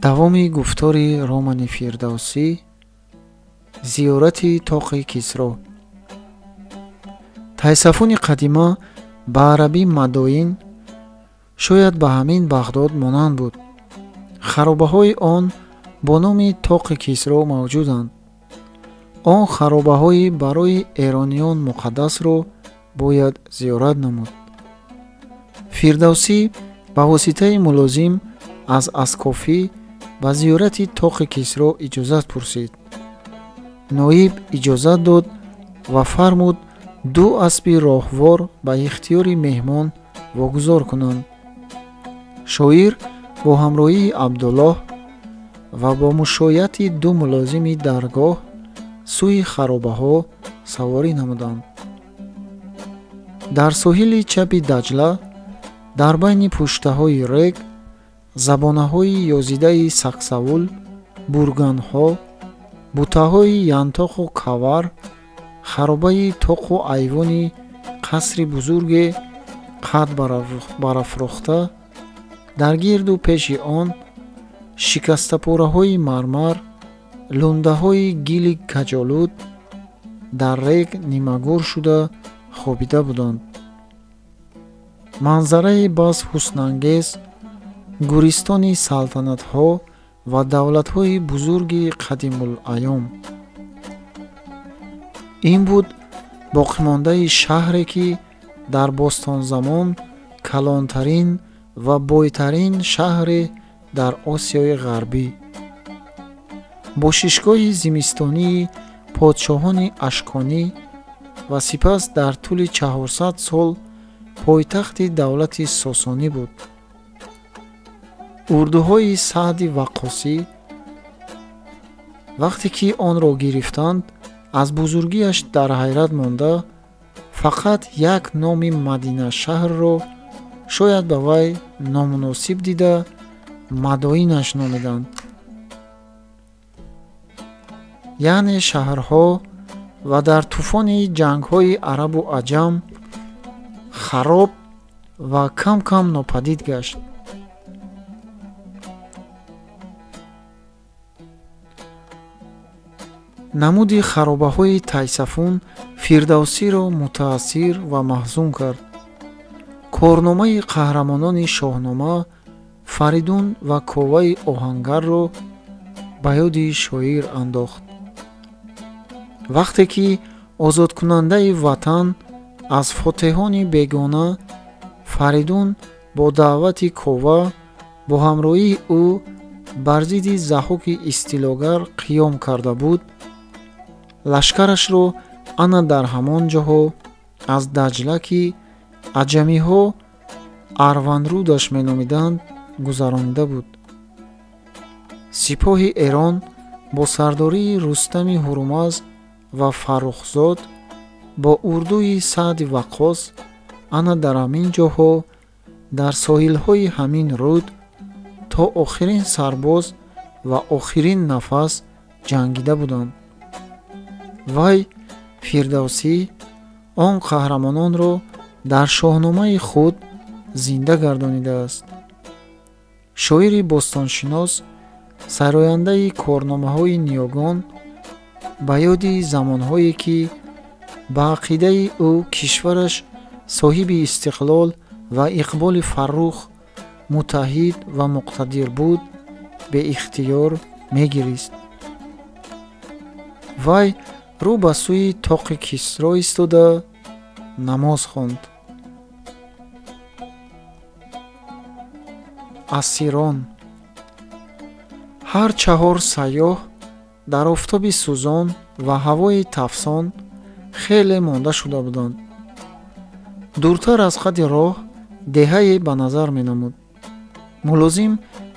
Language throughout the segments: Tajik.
Давоми гуфтори романи Фирдавсӣ «Зиёрати тоқи Кисро». Тайсафуни қадима ба арабӣ Мадоин шояд ба ҳамин Бағдод монанд буд. Харобаҳои он бо номи тоқи Кисро мавҷуданд. Он харобаҳои барои эрониён муқаддасро бояд зиёрат намуд. Фирдавсӣ ба воситаи мулозим аз Аскофӣ ба зиёрати тоқи Кисро иҷозат пурсид. Ноиб иҷозат дод ва фармуд ду аспи роҳвор ба ихтиёри меҳмон вогузор кунанд. Шоир бо ҳамроҳии Абдуллоҳ ва бо мушояти ду мулозими даргоҳ сӯи харобаҳо саворӣ намуданд. Дар соҳили чапи Даҷла, дар байни пуштаҳои рег, забонаҳои ёзидаи сақсавул, бурганҳо, бутаҳои янтоқу кавар, харобаи тоқу айвони қасри бузурге қад барафрохта, дар гирду пеши он шикастапораҳои мармар, лундаҳои гили каҷолуд дар рег нимагур шуда хобида буданд. Манзараи бас ҳуснангез, гӯристони салтанатҳо ва давлатҳои бузурги қадимулайём. Ин буд боқимондаи шаҳре, ки дар бостонзамон калонтарин ва бойтарин шаҳре дар Осиёи Ғарбӣ. Бошишгоҳи зимистонии подшоҳони Ашконӣ ва сипас дар тӯли 400 сол пойтахти давлати Сосонӣ буд. Урдуҳои Саъди Ваққосӣ вақте ки онро гирифтанд, аз бузургиаш дар ҳайрат монда, фақат як номи Мадинашаҳрро шояд ба вай номуносиб дида, Мадоинаш номиданд. Яъне шаҳрҳо ва дар тӯфони ҷангҳои арабу аҷам хароб ва кам-кам нопадид гашт. Намуди харобаҳои Тайсафун Фирдавсиро мутаассир ва маҳзун кард. Корномаи қаҳрамонони Шоҳнома, Фаридун ва Коваи оҳангарро ба ёди шоир андохт. Вақте ки озодкунандаи ватан аз фотеҳони бегона Фаридун бо даъвати Кова бо ҳамроҳии ӯ бар зидди Заҳҳоки истилогар қиём карда буд, лашкарашро ана дар ҳамон ҷоҳо аз Даҷла, ки аҷамиҳо Арвандрудаш меномиданд, гузаронида буд. Сипоҳи Эрон бо сардории Рустами Ҳурмаз ва Фаррухзод бо урдуи Саъди Ваққос ана дар ҳамин ҷоҳо, дар соҳилҳои ҳамин руд то охирин сарбоз ва охирин нафас ҷангида буданд. Вай Фирдавсӣ он қаҳрамононро дар шоҳномаи худ зинда гардонидааст. Шоири бостоншинос, сарояндаи корномаҳои ниёгон, ба ёди замонҳое ки ба ақидаи ӯ кишвараш соҳиби истиқлол ва иқболи фаррух, муттаҳид ва муқтадир буд, беихтиёр мегирист. Вай рӯ ба сӯи тоқи Кисро истода намоз хонд. Асирон. Ҳар чаҳор сайёҳ дар офтоби сӯзон ва ҳавои тафсон хеле монда шуда буданд. Дуртар аз қади роҳ деҳае ба назар менамуд. Мулозим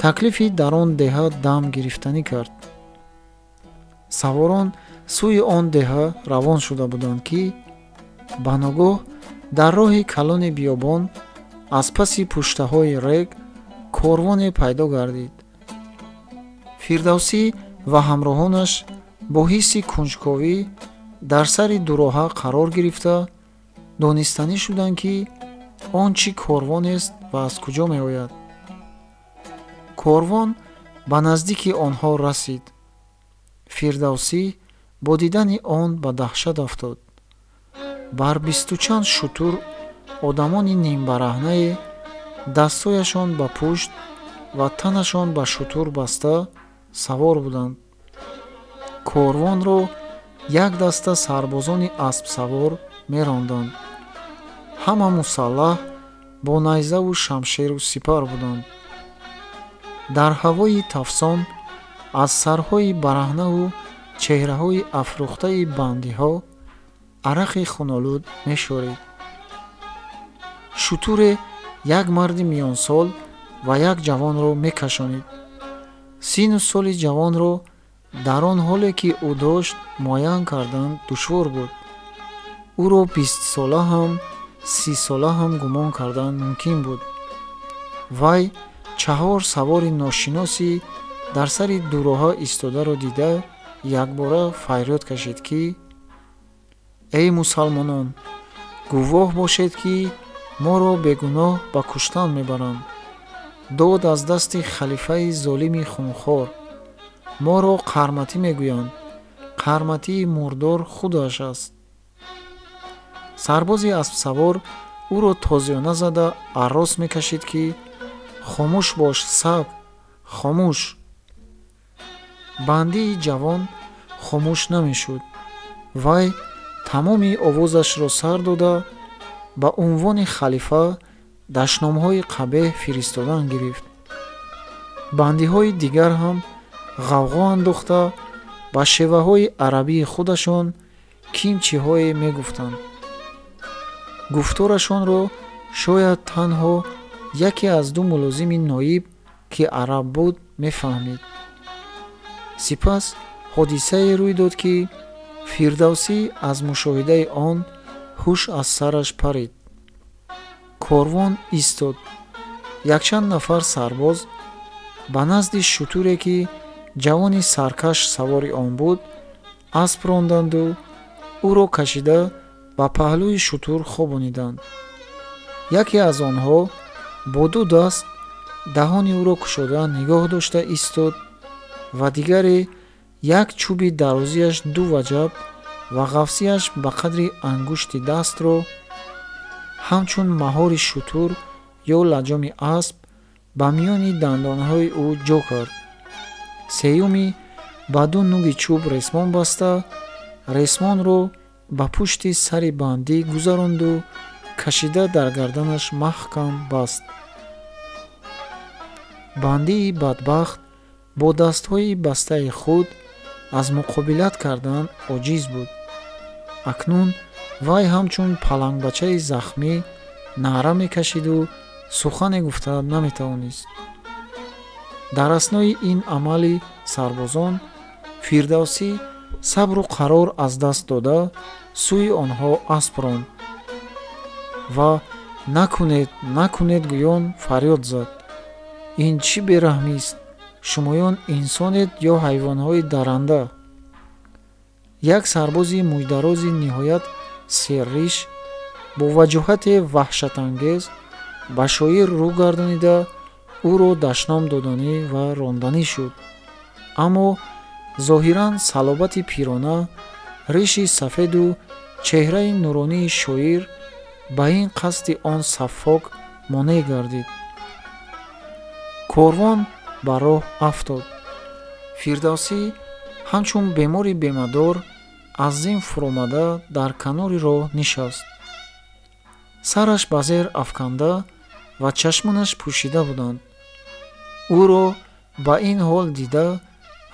таклифи дар он деҳа дам гирифтанӣ кард. Саворон сӯи он деҳа равон шуда буданд, ки ба ногоҳ дар роҳи калони биёбон аз паси пуштаҳои рег корвоне пайдо гардид. Фирдавсӣ ва ҳамроҳонаш бо ҳисси кунҷковӣ дар сари дуроҳа қарор гирифта, донистанӣ шуданд, ки он чӣ корвонест ва аз куҷо меояд. Корвон ба наздики онҳо расид. Фирдавсӣ бо дидани он ба даҳшат афтод. Бар 20 чанд шутур одамони нимбараҳнае дастҳояшон ба пушт ва танашон ба шутур баста савор буданд. Корвонро як даста сарбозони аспсавор меронданд. Ҳама мусаллаҳ бо найзаву шамшеру сипар буданд. Дар ҳавои тафсон аз сарҳои бараҳнаву чеҳраҳои афрӯхтаи бандиҳо арақи хунолуд мешорид. Шутуре як марди миёнсол ва як ҷавонро мекашонид. Сину соли ҷавонро дар он ҳоле ки ӯ дошт муайян кардан душвор буд. Ӯро 20-сола ҳам, 30-сола ҳам гумон кардан мумкин буд. Вай чаҳор савори ношиноси дар сари дуроҳа истодаро дида якбора фарёд кашид ки: «Эй мусалмонон, гувоҳ бошед, ки моро бегуноҳ ба куштан мебаранд. Дод аз дасти халифаи золими хунхор. Моро қарматӣ мегӯянд, қарматии мурдор худаш аст». Сарбози аспсавор ӯро тозиёна зада аррос мекашид ки: «Хомӯш бош, саг, хомӯш!» Бандии ҷавон хомӯш намешуд. Вай тамоми овозашро сар дода ба унвони халифа дашномҳои қабеҳ фиристодан гирифт. Бандиҳои дигар ҳам ғавғо андохта ба шеваҳои арабии худашон ким чиҳое мегуфтанд. Гуфторашонро шояд танҳо яке аз ду мулозими ноиб, ки араб буд, мефаҳмид. Сипас ҳодисае рӯй дод, ки Фирдавсӣ аз мушоҳидаи он ҳуш аз сараш парид. Корвон истод. Якчанд нафар сарбоз ба назди шутуре, ки ҷавони саркаш савори он буд, асп ронданду ӯро кашида ба паҳлӯи шутур хобониданд. Яке аз онҳо бо ду даст даҳони ӯро кушода нигоҳ дошта истод ва дигаре як чӯби дарозиаш 2 ваҷаб ва ғафсиаш ба қадри ангушти дастро ҳамчун маҳори шутур ё лаҷоми асп ба миёни дандонҳои ӯ ҷо кард. Сеюмӣ ба ду нуги чӯб ресмон баста, ресмонро ба пушти сари бандӣ гузаронду кашида дар гарданаш маҳкам баст. Бандии бадбахт бо дастҳои бастаи худ аз муқобилат кардан оҷиз буд. Акнун вай ҳамчун палангбачаи захмӣ наъра мекашиду сухане гуфта наметавонист. Дар аснои ин амали сарбозон Фирдавсӣ сабру қарор аз даст дода сӯи онҳо асп ронд ва «Накунед, накунед» гӯён фарёд зад: «Ин чӣ бераҳмист? Шумоён инсонед ё ҳайвонҳои дарранда?» Як сарбози мӯйдарози ниҳоят серриш бо ваҷоҳате ваҳшатангез ба шоир рӯ гардонида ӯро дашном доданӣ ва ронданӣ шуд. Аммо зоҳиран салобати пирона, риши сафеду чеҳраи нуронии шоир ба ин қасди он саффок монеъ гардид. Корвон ба роҳ афтод. Фирдавсӣ ҳамчун бемори бемадор аз зин фуромада дар канори роҳ нишаст. Сараш ба зер афканда ва чашмонаш пӯшида буданд. Ӯро ба ин ҳол дида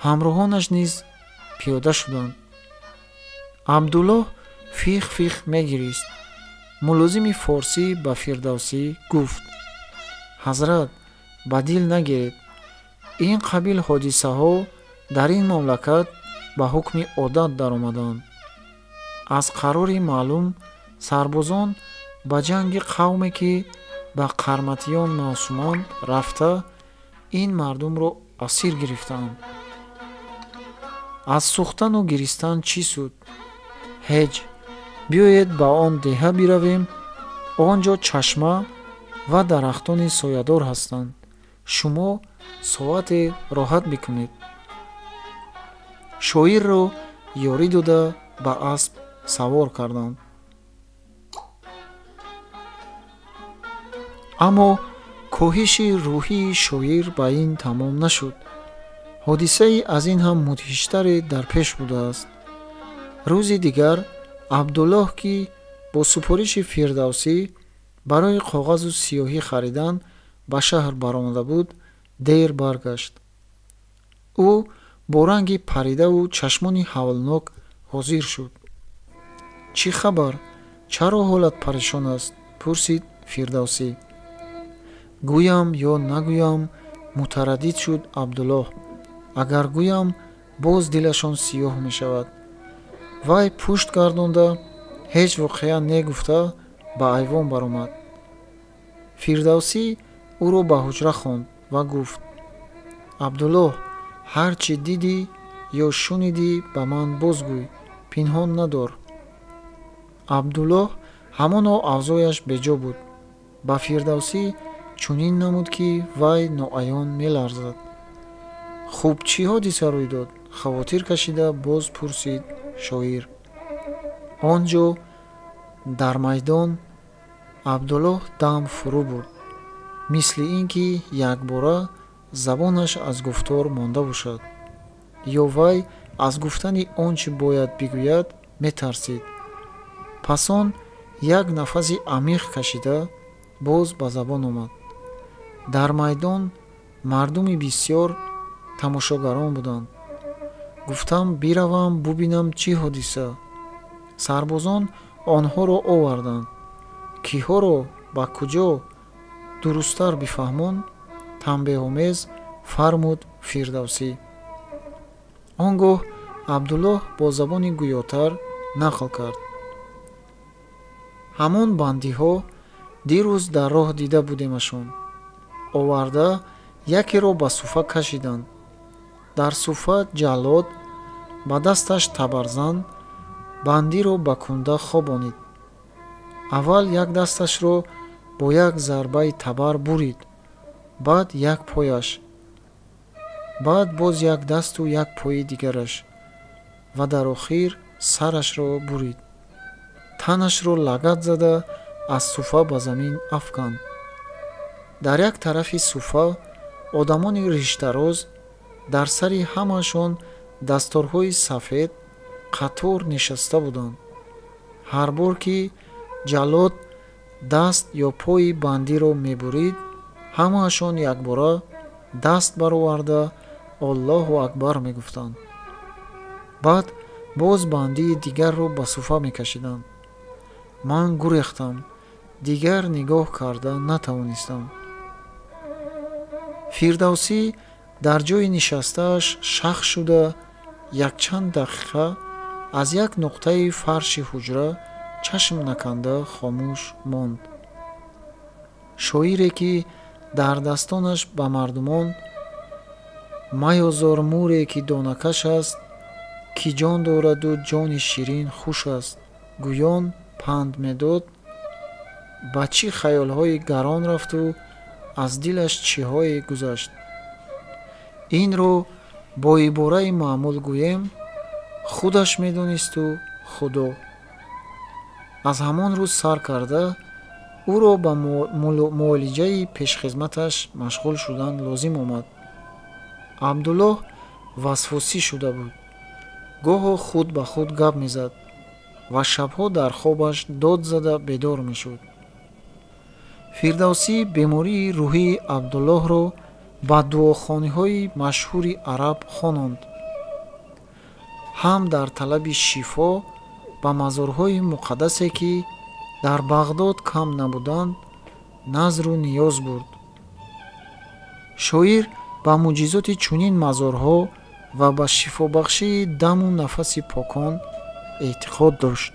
ҳамроҳонаш низ пиёда шуданд. Абдуллоҳ фих фих мегирист. Мулозими форсӣ ба Фирдавсӣ гуфт: «Ҳазрат, ба дил нагиред. Ин қабил ҳодисаҳо дар ин мамлакат ба ҳукми одат даромаданд. Аз қарори маълум сарбозон ба ҷанги қавме, ки ба қарматиён мавсуманд, рафта, ин мардумро асир гирифтаанд. Аз сӯхтану гиристан чӣ суд? Ҳеҷ. Биёед, ба он деҳа биравем. Он ҷо чашма ва дарахтони соядор ҳастанд. Шумо соате роҳат бикунед. Шоирро ёрӣ дода ба асп савор карданд. Аммо коҳиши рӯҳии шоир ба ин тамом нашуд. Ҳодисаи аз ин ҳам мудҳиштаре дар пеш будааст. Рӯзи дигар Абдуллоҳ, ки бо супориши Фирдавсӣ барои коғазу сиёҳӣ харидан ба шаҳр баромада буд, дер баргашт. Ӯ бо ранги паридаву чашмони ҳавлнок ҳозир шуд. Чӣ хабар? Чаро ҳолат парешон аст? Пурсид Фирдавсӣ. Гӯям ё нагӯям, мутараддид шуд Абдуллоҳ. Агар гӯям, боз дилашон сиёҳ мешавад. Вай пушт гардонда, ҳеҷ воқеа негуфта ба айвон баромад. Фирдавсӣ ӯро ба ҳуҷра хонд ва гуфт: Абдуллоҳ, ҳар чӣ дидӣ ё шунидӣ ба ман бозгӯй, пинҳон надор. Абдуллоҳ ҳамоно авзояш беҷо буд. Ба Фирдавсӣ чунин намуд, ки вай ноаён меларзад. Хуб, чӣ ҳодиса рӯй дод? Хавотир кашида боз пурсид шоир. Он ҷо дар майдон Абдуллоҳ дам фурӯ бурд, мисли ин ки якбора забонаш аз гуфтор монда бошад, ё вай аз гуфтани он чӣ бояд бигӯяд метарсид. Пас он як нафаси амиқ кашида боз ба забон омад. Дар майдон мардуми бисёр тамошогарон буданд. Гуфтам биравам бубинам чӣ ҳодиса. Сарбозон онҳоро оварданд. Киҳоро ба куҷо дурусттар бифаҳмон, танбеҳомез фармуд Фирдавсӣ. Он гоҳ Абдуллоҳ бо забони гӯётар нақл кард. Ҳамон бандиҳо дирӯз дар роҳ дида будемашон. Оварда якеро ба суфа кашиданд. Дар суфа ҷаллод ба дасташ табарзан бандиро ба кунда хобонид. Аввал як дасташро бо як зарбаи табар бурид, баъд як пояш, баъд боз як дасту як пои дигараш ва дар охир сарашро бурид. Танашро лагат зада аз суфа ба замин афканд. Дар як тарафи суфа одамони риштароз дар сари ҳамаашон дасторҳои сафед қатор нишаста буданд. Ҳар бор ки ҷаллод даст ё пои бандиро мебурид, ҳамаашон якбора даст бароварда Аллоҳу акбар мегуфтанд. Баъд боз бандии дигарро ба суфа мекашиданд. Ман гурехтам, дигар нигоҳ карда натавонистам. Фирдавсӣ дар ҷои нишастааш шах шуда якчанд дақиқа аз як нуқтаи фарши ҳуҷра чашм наканда хомӯш монд. Шоире ки дар дастонаш ба мардумон майозор муре ки донакаш аст, ки ҷон дораду ҷони ширин хуш аст, гӯён панд медод, ба чӣ хаёлҳои гарон рафту аз дилаш чиҳое гузашт. Инро бо ибораи маъмул гӯем, худаш медонисту Худо. Аз ҳамон рӯз сар карда ӯро ба муолиҷаи пешхизматаш машғул шудан лозим омад. Абдуллоҳ васвосӣ шуда буд. Гоҳо худ ба худ гап мезад ва шабҳо дар хобаш дод зада бедор мешуд. Фирдавсӣ бемории рӯҳии Абдуллоҳро ба дуохониҳои машҳури араб хононд. Ҳам дар талаби шифо ба мазорҳои муқаддасе, ки дар Бағдод кам набуданд, назру ниёз бурд. Шоир ба мӯъҷизоти чунин мазорҳо ва ба шифобахшии даму нафаси покон эътиқод дошт.